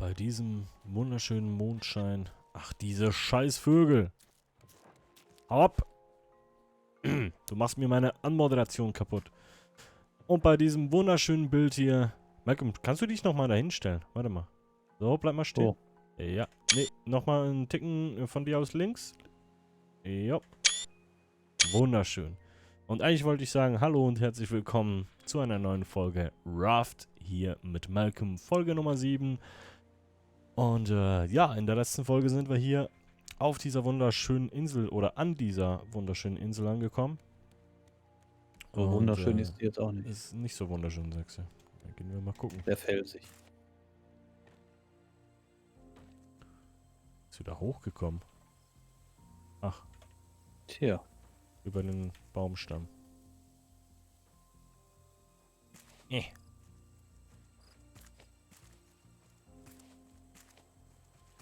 bei diesem wunderschönen Mondschein. Ach, diese scheiß Vögel. Hau ab. Du machst mir meine Anmoderation kaputt. Und bei diesem wunderschönen Bild hier. Malcolm, kannst du dich nochmal dahin stellen? Warte mal. So, bleib mal stehen. Oh. Ja. Nee, nochmal einen Ticken von dir aus links. Ja. Wunderschön. Und eigentlich wollte ich sagen, hallo und herzlich willkommen zu einer neuen Folge Raft hier mit Malcolm, Folge Nummer 7. Und ja, in der letzten Folge sind wir hier auf dieser wunderschönen Insel oder an dieser wunderschönen Insel angekommen. So wunderschön ist die jetzt auch nicht. Ist nicht so wunderschön, sagst du. Dann gehen wir mal gucken. Der felsig. Ist wieder hochgekommen. Ach, Tja. über den Baumstamm.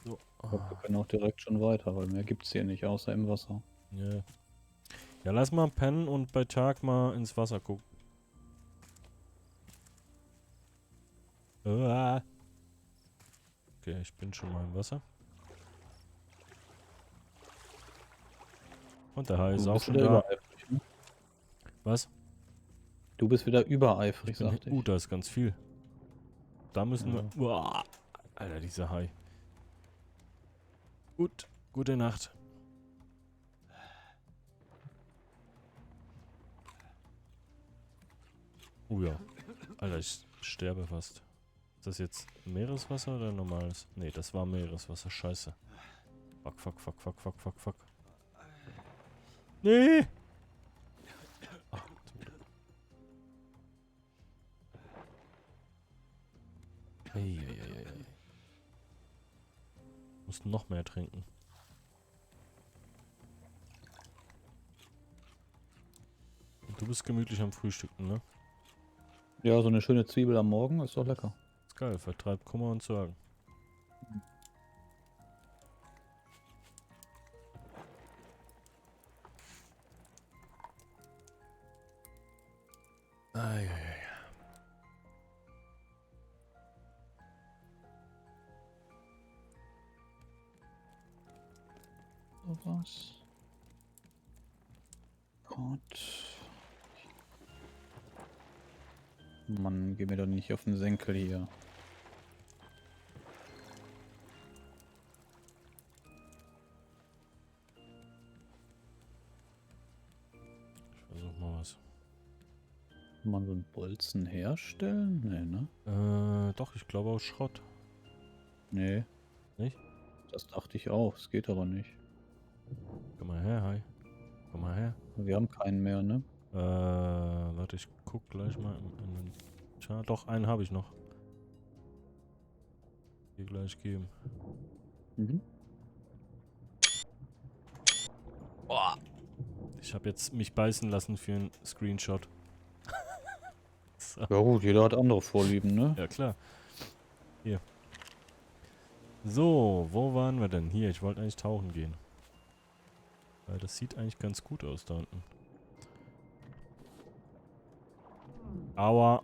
So. Ich glaube, wir können auch direkt schon weiter, weil mehr gibt es hier nicht, außer im Wasser. Ja. Ja, lass mal pennen und bei Tag mal ins Wasser gucken. Okay, ich bin schon mal im Wasser. Und der Hai ist auch schon da. Übereifrig, ne? Was? Du bist wieder übereifrig, Ich bin, sagte ich. da ist ganz viel. Da müssen Ja. wir... Uah, Alter, dieser Hai. Gut, gute Nacht. Oh ja. Alter, ich sterbe fast. Ist das jetzt Meereswasser oder normales? Nee, das war Meereswasser. Scheiße. Fuck, fuck, fuck, fuck, fuck, fuck, fuck. Nee! Ach, zum Glück. Eieieiei. Muss noch mehr trinken. Und du bist gemütlich am Frühstücken, ne? Ja, so eine schöne Zwiebel am Morgen ist doch lecker. Ist geil, vertreibt Kummer und Sorgen. Eieiei. Sowas. Gott. Mann, geh mir doch nicht auf den Senkel hier. Ich versuch mal was. Kann man so einen Bolzen herstellen? Nee, ne? Doch, ich glaube aus Schrott. Nee. Nicht? Das dachte ich auch. Es geht aber nicht. Komm mal her, Hai. Komm mal her. Wir haben keinen mehr, ne? Warte, ich guck gleich mal in den... Tja, doch, einen habe ich noch. Hier gleich geben. Mhm. Boah. Ich habe jetzt mich beißen lassen für einen Screenshot. So. Ja gut, jeder hat andere Vorlieben, ne? Ja, klar. Hier. So, wo waren wir denn? Hier, ich wollte eigentlich tauchen gehen. Weil das sieht eigentlich ganz gut aus da unten. Aua.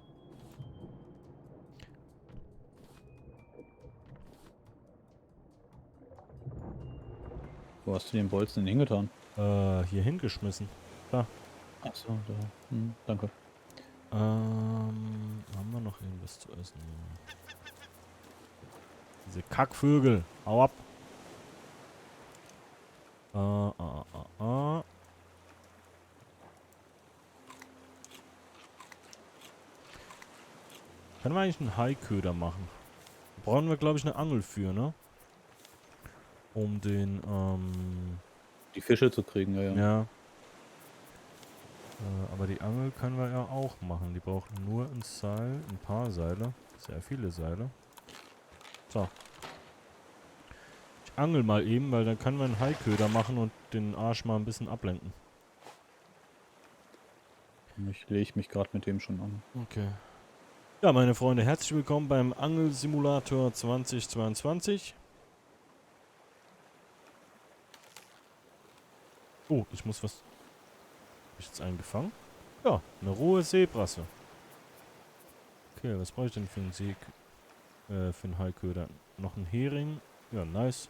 Wo hast du den Bolzen denn hingetan? Hier hingeschmissen. Achso, da. Danke. Haben wir noch irgendwas zu essen? Diese Kackvögel. Hau ab. Können wir eigentlich einen Haiköder machen? Da brauchen wir, glaube ich, eine Angel für, ne? Um den, Die Fische zu kriegen, ja, ja. ja. Aber die Angel können wir ja auch machen. Die braucht nur ein Seil, ein paar Seile. Sehr viele Seile. So. Ich angel mal eben, weil dann können wir einen Haiköder machen und den Arsch mal ein bisschen ablenken. Ich lege mich gerade mit dem schon an. Okay. Ja, meine Freunde, herzlich willkommen beim Angelsimulator 2022. Oh, ich muss was... Hab ich jetzt einen gefangen? Ja, eine rohe Seebrasse. Okay, was brauche ich denn für einen Für den Haiköder. Noch ein Hering. Ja, nice.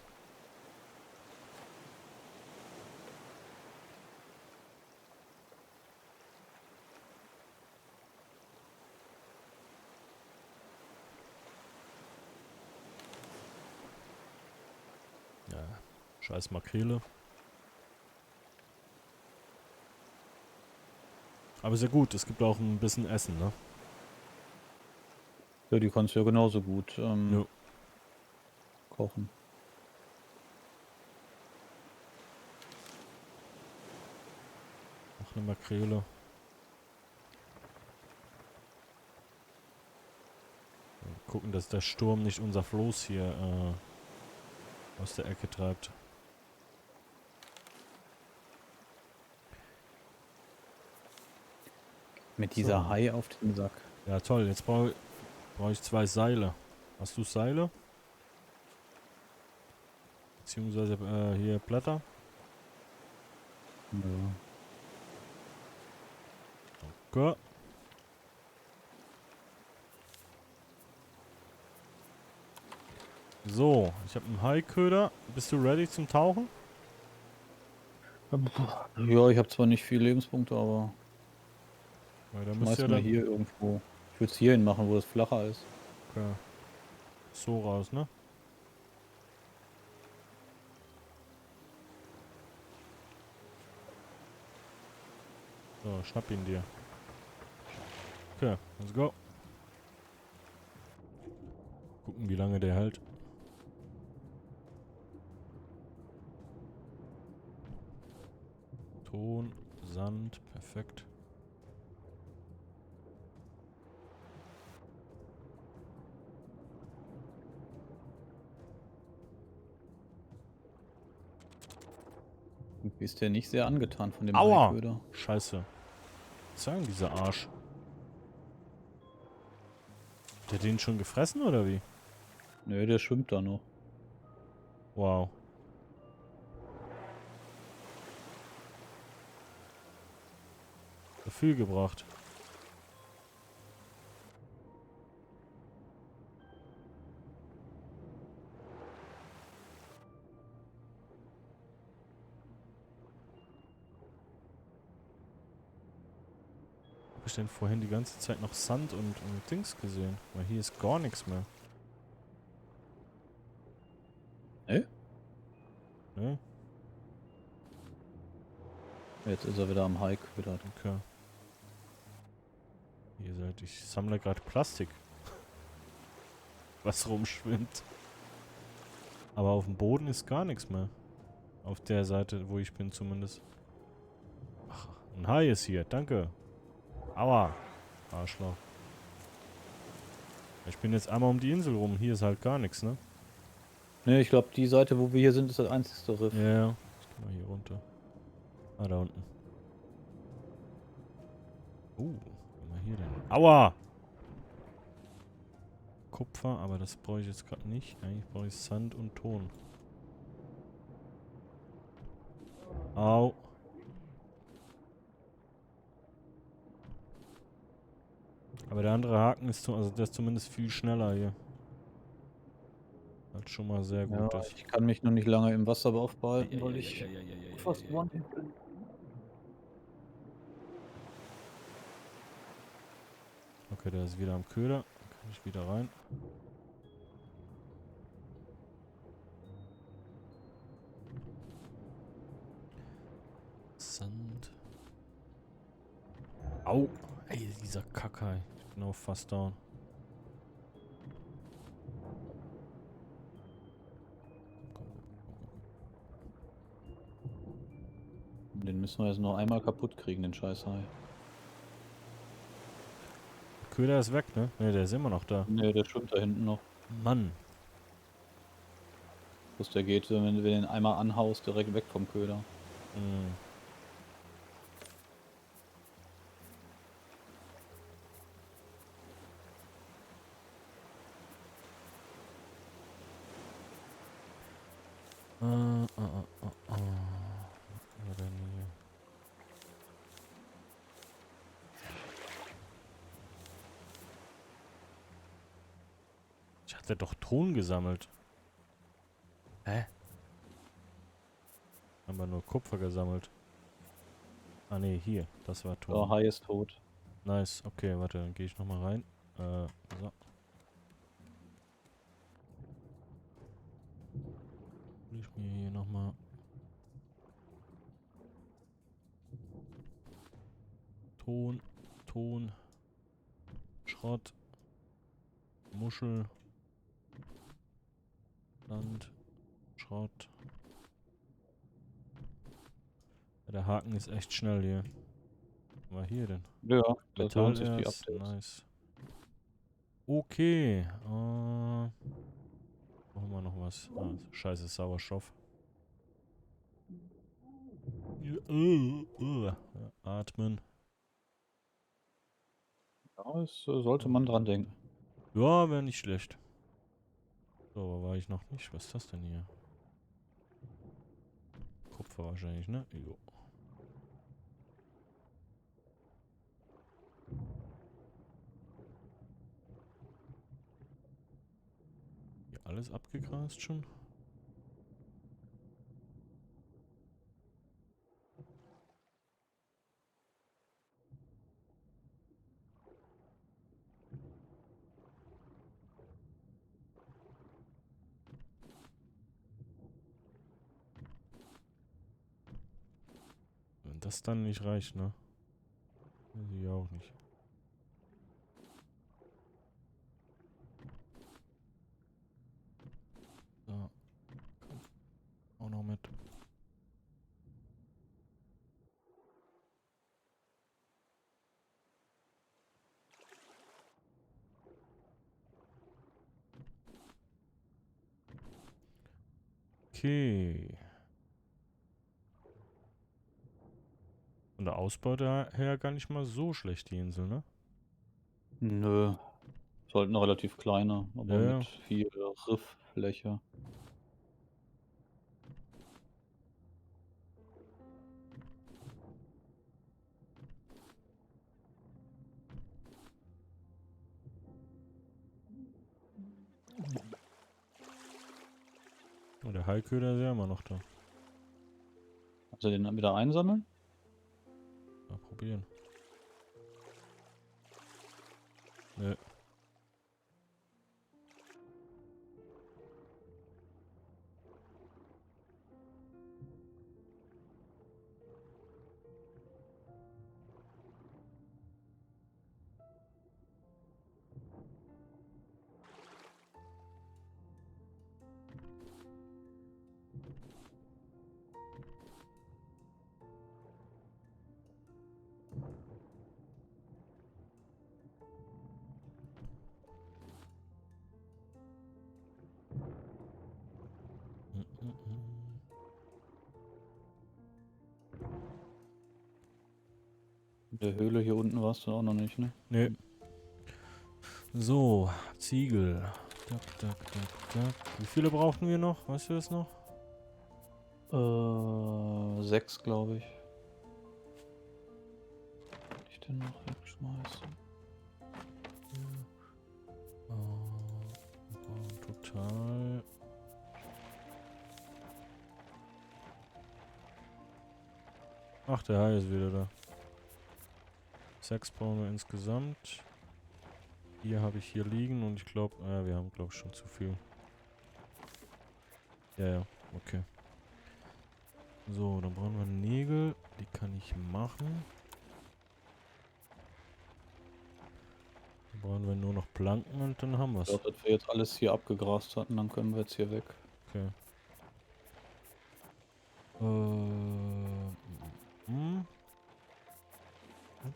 Ja, scheiß Makrele. Aber sehr gut, es gibt auch ein bisschen Essen, ne? Ja, die kannst du ja genauso gut Jo. kochen. Noch eine Makrele. Gucken, dass der Sturm nicht unser Floß hier aus der Ecke treibt. Mit dieser So. Hai auf den Sack. Ja, toll. Jetzt brauch ich 2 Seile. Hast du Seile? Beziehungsweise hier Blätter? Ja. Go. So, ich habe einen Haiköder. Bist du ready zum Tauchen? Ja, ich habe zwar nicht viele Lebenspunkte, aber Weil da müsst schmeiß ihr mal dann hier irgendwo. Ich würde es hier hin machen, wo es flacher ist. okay, so raus, ne? So, schnapp ihn dir. Okay, let's go. Gucken, wie lange der hält. Ton, Sand, perfekt. Irgendwie ist der nicht sehr angetan von dem Aua! Haiköder. Scheiße. Was sagen dieser Arsch? Hat der den schon gefressen oder wie? Nö, der schwimmt da noch. Wow. Gefühl gebracht. Hab ich denn vorhin die ganze Zeit noch Sand und Dings gesehen? Weil hier ist gar nichts mehr. Ne? Jetzt ist er wieder am Haiköder. Okay. Hier seid ich sammle gerade Plastik. Was rumschwimmt. Aber auf dem Boden ist gar nichts mehr. Auf der Seite, wo ich bin zumindest. Ach, ein Hai ist hier. Danke. Aua. Arschloch. Ich bin jetzt einmal um die Insel rum. Hier ist halt gar nichts, ne? Ne, ich glaube, die Seite, wo wir hier sind, ist das einzigste Riff. Ja, ja. Ich geh mal hier runter. Ah, da unten. Was haben wir hier denn? Aua! Kupfer, aber das brauche ich jetzt gerade nicht. Eigentlich brauche ich Sand und Ton. Au. Aber der andere Haken ist, also der ist zumindest viel schneller hier. Was schon mal sehr Ja, gut ist. ich kann mich noch nicht lange im Wasser aufbehalten, weil ich fast one bin. Okay, der ist wieder am Köder. Da kann ich wieder rein. Sand. Au! Ey, dieser Kackei. Ich bin auch fast down. Den müssen wir jetzt noch einmal kaputt kriegen, den Scheißhai. Köder ist weg, ne? Ne, der ist immer noch da. Ne, der schwimmt da hinten noch. Mann. Wo der geht, wenn du den einmal anhaust, direkt weg vom Köder. Hm. Was haben wir denn hier? Ich hatte doch Ton gesammelt. Hä? Haben wir nur Kupfer gesammelt. Ah ne, hier. Das war So, Ton. Hai ist tot. Nice. Okay, warte, dann gehe ich nochmal rein. So. Hol ich mir hier nochmal. Ton, Schrott, Muschel, Sand, Schrott. Ja, der Haken ist echt schnell hier. Was war hier denn? Ja, das Metall lohnt sich die erst. Updates. Nice. Okay. Machen wir noch was. Ah, scheiße Sauerstoff. Ja, atmen. Ja, es sollte man dran denken. Ja, wäre nicht schlecht. So, aber war ich noch nicht. Was ist das denn hier? Kupfer wahrscheinlich, ne? Jo. Hier alles abgegrast schon? Wenn das dann nicht reicht, ne? Weiß ich auch nicht. So, komm, auch noch mit. Okay. Von der Ausbeute her gar nicht mal so schlecht, die Insel, ne? Nö, sollten relativ kleine, aber Ja, mit ja. viel Rifffläche. Und der Haiköder ist ja immer noch da. Kannst du den dann wieder einsammeln? Mal probieren. Nö. Mm, mm, mm. In der Höhle hier unten warst du auch noch nicht, ne? Nö. So, Ziegel. Duck, duck, duck, duck. Wie viele brauchen wir noch? Weißt du das noch? 6, glaube ich. Kann ich den noch wegschmeißen? Total. Ach, der Hai ist wieder da. 6 brauchen wir insgesamt. Hier habe ich hier liegen und ich glaube, wir haben glaube ich schon zu viel. Ja, ja, okay. So, dann brauchen wir Nägel. Die kann ich machen. Dann brauchen wir nur noch Planken und dann haben wir Ich es. glaube, dass wir jetzt alles hier abgegrast hatten, dann können wir jetzt hier weg. Okay. Mm, mm. Und?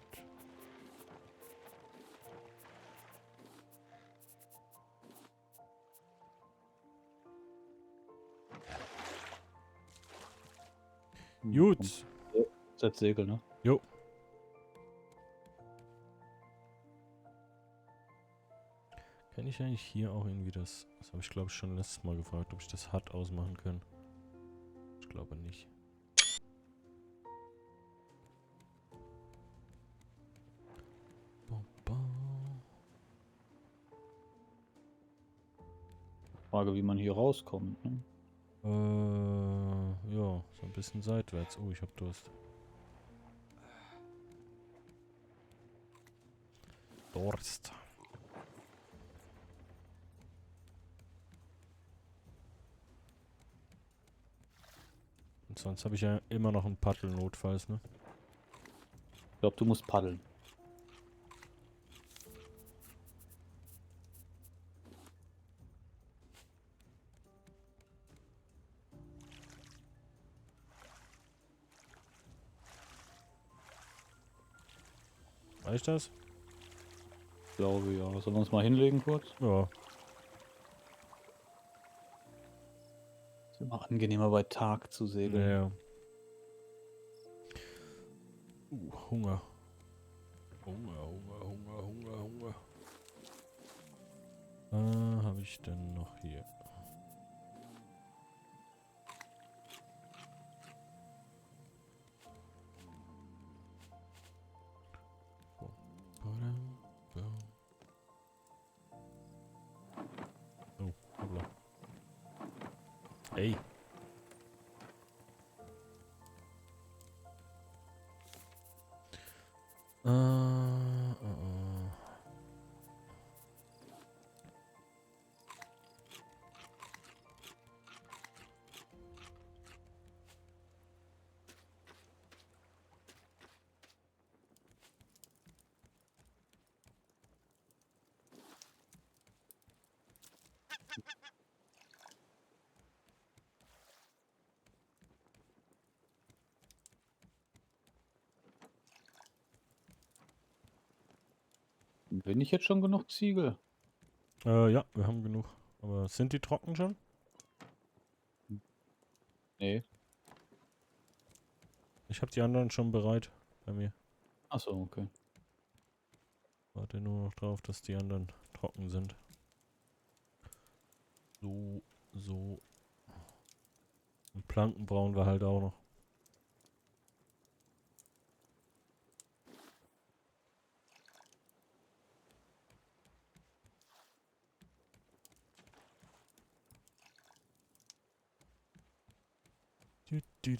Gut. Setz Segel, ne? Jo. Kann ich eigentlich hier auch irgendwie das... Das habe ich glaube ich schon letztes Mal gefragt, ob ich das HUD ausmachen kann. Ich glaube nicht. Bom, bom. Frage, wie man hier rauskommt, ne? Ja, so ein bisschen seitwärts. Oh, ich hab Durst. Durst. Und sonst habe ich ja immer noch ein Paddel notfalls, ne? Ich glaube, du musst paddeln. Reicht das? Ich glaube, ja. Sollen wir uns mal hinlegen kurz? Ja. Ist immer angenehmer bei Tag zu segeln. Ja. Hunger. Hunger. Habe ich denn noch hier? Oh, hoppla. Ey. Bin ich jetzt schon genug Ziegel? Ja, wir haben genug. Aber sind die trocken schon? Nee. Ich habe die anderen schon bereit bei mir. Achso, okay. Warte nur noch drauf, dass die anderen trocken sind. So. Und Planken brauchen wir halt auch noch. Du.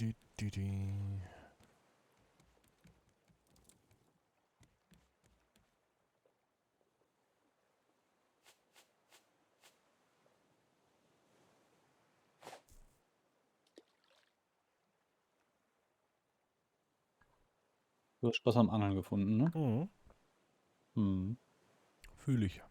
Du hast Spaß am Angeln gefunden, ne? Mhm. Hm. Fühle ich.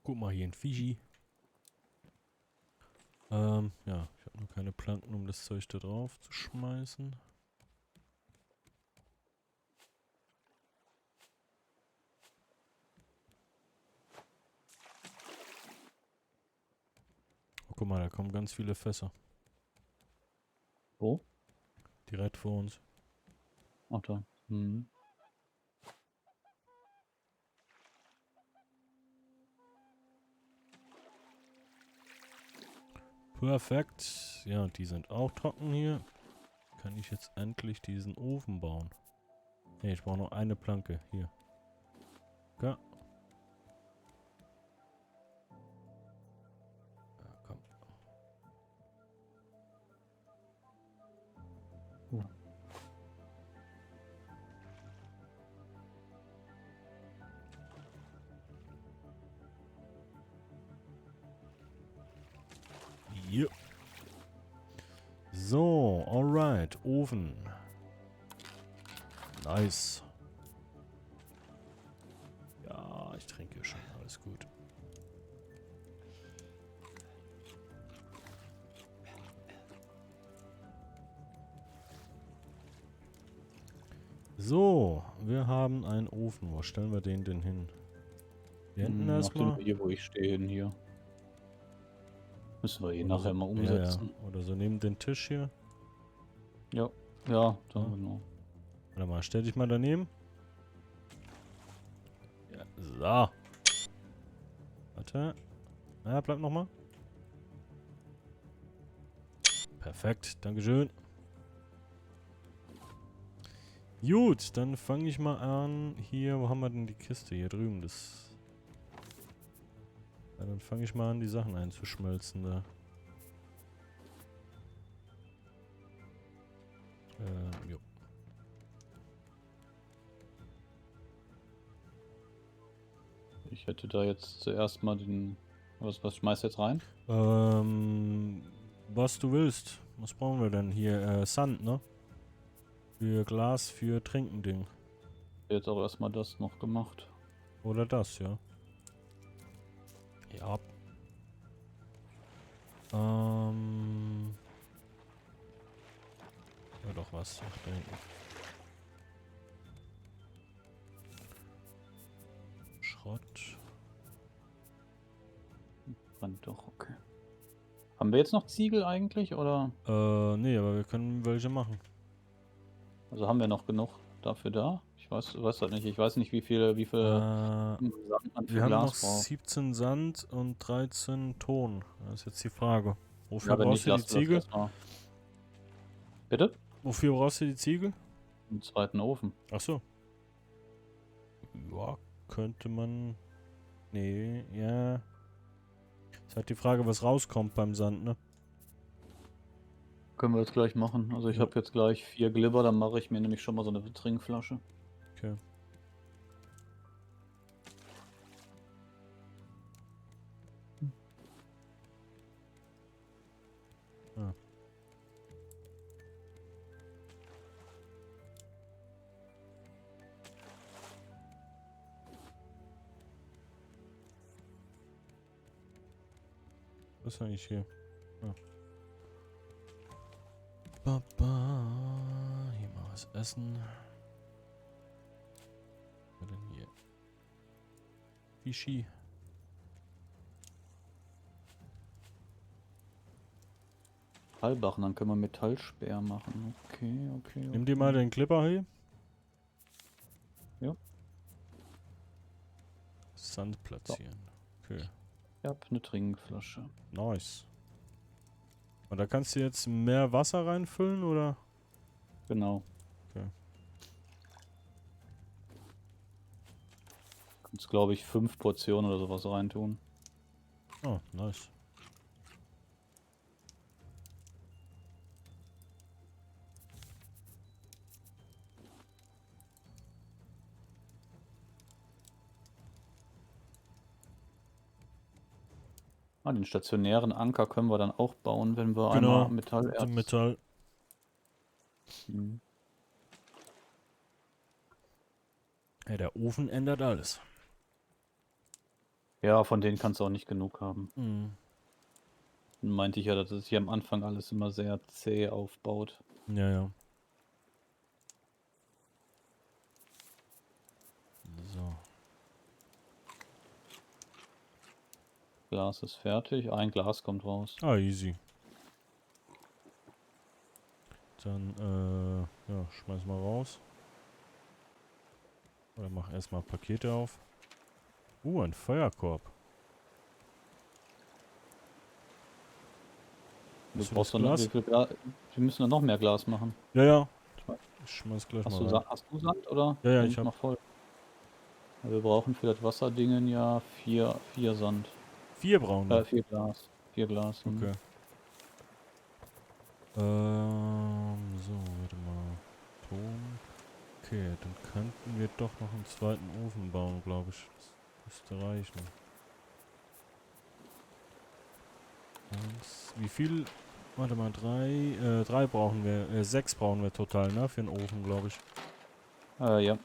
Guck mal, hier ein Fischi. Ja, ich habe nur keine Planken, um das Zeug da drauf zu schmeißen. Oh, guck mal, da kommen ganz viele Fässer. Wo? Direkt vor uns. Ach da. Hm. Perfekt. Ja, die sind auch trocken hier. Kann ich jetzt endlich diesen Ofen bauen? Ne, ich brauche noch eine Planke. Hier. Ja. Ja, komm. Ja. Hier. So, alright. Ofen. Nice. Ja, ich trinke schon. Alles gut. So, wir haben einen Ofen. Wo stellen wir den denn hin? Hier hinten Mach den erstmal. hier, wo ich stehe, hin hier. Müssen wir eh Oder nachher so. mal Ja, ja. umsetzen. Oder so neben den Tisch hier. Ja, ja, da Ja. genau. Warte mal, stell dich mal daneben. Ja, so. Warte. Ja, bleib nochmal. Perfekt, Dankeschön. Gut, dann fange ich mal an. Hier, wo haben wir denn die Kiste? Hier drüben, das... Ja, dann fange ich mal an, die Sachen einzuschmelzen da. Jo. Ich hätte da jetzt zuerst mal den... Was schmeißt du jetzt rein? Was du willst. Was brauchen wir denn hier? Sand, ne? Für Glas, für Trinken-Ding. Jetzt auch erstmal das noch gemacht. Oder das, ja. Ja. Ja doch was. Ach, da hinten. Schrott. Fand doch, okay. Haben wir jetzt noch Ziegel eigentlich, oder? Nee, aber wir können welche machen. Also haben wir noch genug dafür da? Ich weiß das nicht. Ich weiß nicht, wie viel Sand man für Wir haben noch Glas braucht. 17 Sand und 13 Ton. Das ist jetzt die Frage. Wofür Ja, wenn brauchst nicht, du die lassen wir das Ziegel? erstmal. Bitte? Wofür brauchst du die Ziegel? Im zweiten Ofen. Ach so. Ja, könnte man... Nee, ja. Ist halt die Frage, was rauskommt beim Sand, ne? Können wir jetzt gleich machen. Also ich Ja. habe jetzt gleich 4 Glibber, dann mache ich mir nämlich schon mal so eine Trinkflasche. Okay. Ah. Was ist eigentlich hier? Ah. Hier mal was essen. Was denn hier? Fischi. Metallbachen, dann können wir Metallspeer machen. Okay. Nimm dir mal den Clipper hier. Ja. Sand platzieren. Okay. Ich habe eine Trinkflasche. Nice. Und da kannst du jetzt mehr Wasser reinfüllen, oder? Genau. Okay. Kannst, glaube ich, 5 Portionen oder sowas reintun. Oh, nice. Ah, den stationären Anker können wir dann auch bauen, wenn wir Genau. einmal Metallerz... Zum Metall. Mhm. Ja, der Ofen ändert alles. Ja, von denen kannst du auch nicht genug haben. Mhm. Dann meinte ich ja, dass es hier am Anfang alles immer sehr zäh aufbaut. Ja, ja. So. Glas ist fertig. Ein Glas kommt raus. Ah, easy. Dann, ja, schmeiß mal raus. Oder mach erstmal Pakete auf. Ein Feuerkorb. Du Hast du brauchst das doch noch, Glas? wie viel Glas? Wir müssen dann noch mehr Glas machen. Ja, ja. Ich schmeiß gleich Hast mal du, rein. Hast du Sand oder? Ja, ja, Bin ich hab. noch voll. Ja, wir brauchen für das Wasserdingen ja 4 Sand. 4 brauchen wir. 4 Glas. 4 Glas. Okay. So, warte mal. Ton. Okay, dann könnten wir doch noch einen zweiten Ofen bauen, glaube ich. Das müsste reichen. Wie viel? Warte mal, 3 brauchen wir, 6 brauchen wir total, ne? Für einen Ofen, glaube ich. Ja.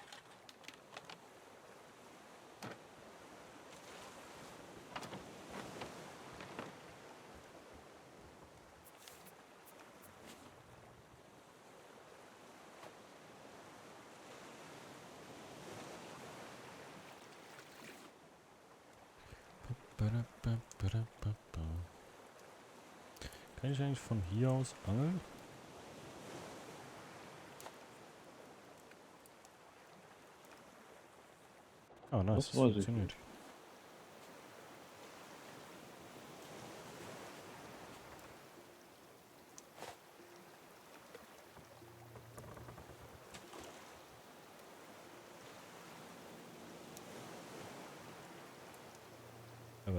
Kann ich eigentlich von hier aus angeln? Ah, nice, Das das weiß ich funktioniert. nicht.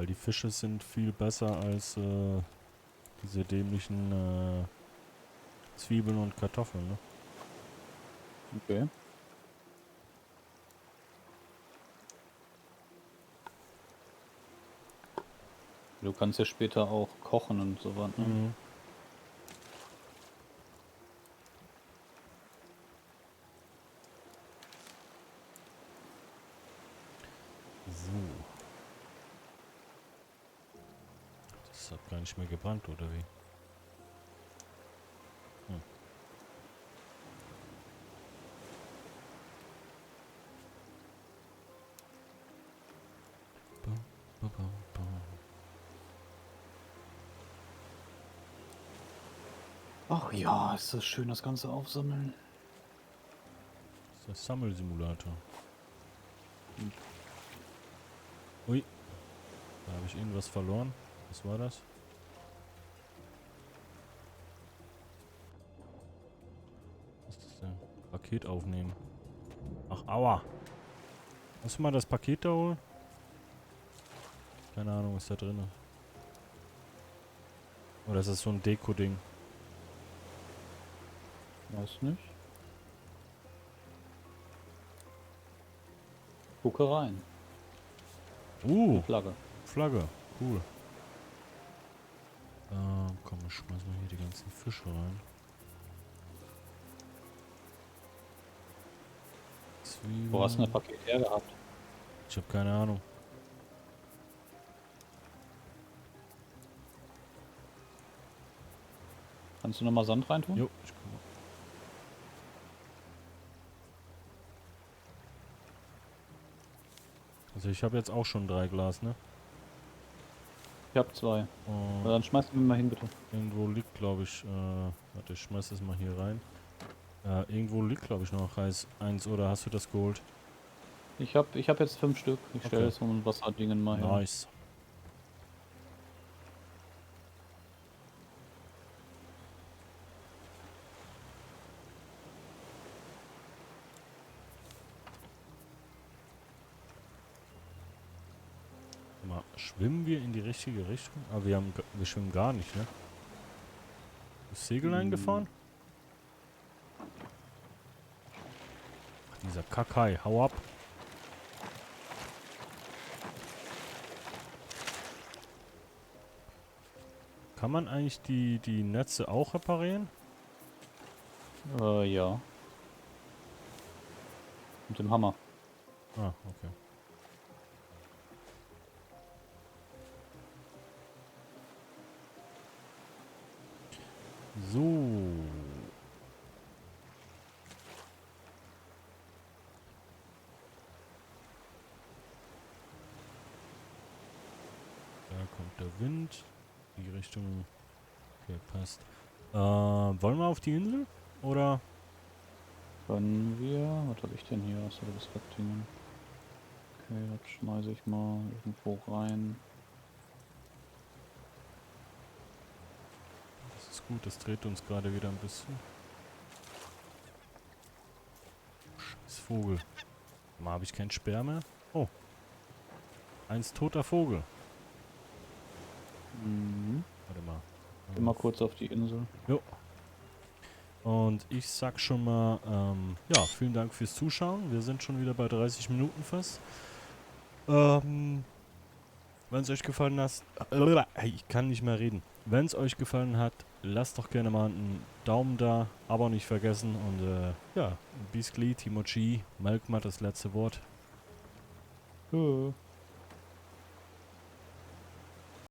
Weil die Fische sind viel besser als diese dämlichen Zwiebeln und Kartoffeln, ne? Okay. Du kannst ja später auch kochen und so was, ne? Mhm. So. Das hat gar nicht mehr gebrannt, oder wie? Hm. Bum, bum, bum, bum. Ach ja, ist das schön, das Ganze aufsammeln. Das ist der Sammelsimulator. Hm. Ui. Da habe ich irgendwas verloren. Was war das? Was ist das denn? Paket aufnehmen. Ach, aua. Kannst du mal das Paket da holen? Keine Ahnung, was da drin ist. Oder ist das so ein Deko-Ding? Weiß nicht. Gucke rein. Die Flagge. Flagge. Cool. Komm, ich schmeiß mal hier die ganzen Fische rein. Wo hast du denn Zwiebeln. das Paket hergehabt? Ich habe keine Ahnung. Kannst du nochmal Sand reintun? Jo, ich guck mal. Also ich habe jetzt auch schon 3 Glas, ne? Ich hab 2. Und Na, dann schmeiß mir mal hin, bitte. irgendwo liegt, glaube ich, warte, ich schmeiß das mal hier rein. Irgendwo liegt, glaube ich, noch Reis 1, oder hast du das geholt? Ich hab jetzt 5 Stück. Ich stelle Okay. jetzt so ein Wasserdingen mal her. Nice. Mal, schwimmen wir in die richtige Richtung? Aber wir schwimmen gar nicht, ne? Ist Segel eingefahren? Ach, dieser Kakai, hau ab. Kann man eigentlich die Netze auch reparieren? Ja. Mit dem Hammer. Ah, okay. So. Da kommt der Wind. Die Richtung. Okay, passt. Wollen wir auf die Insel? Oder? Können wir. Was habe ich denn hier? Achso, das Ding. Okay, das schmeiße ich mal irgendwo rein. Das ist gut, das dreht uns gerade wieder ein bisschen. Scheiß Vogel. Mal habe ich keinen Speer mehr. Oh. Eins toter Vogel. Mhm. Warte mal. Geh mal kurz auf die Insel. Jo. Und ich sag schon mal, ja, vielen Dank fürs Zuschauen. Wir sind schon wieder bei 30 Minuten fast. Wenn es euch gefallen hat, ich kann nicht mehr reden. Wenn es euch gefallen hat, lasst doch gerne mal einen Daumen da, Abo nicht vergessen und ja, bis gleich, Timochi, Melk mal das letzte Wort. Tschö.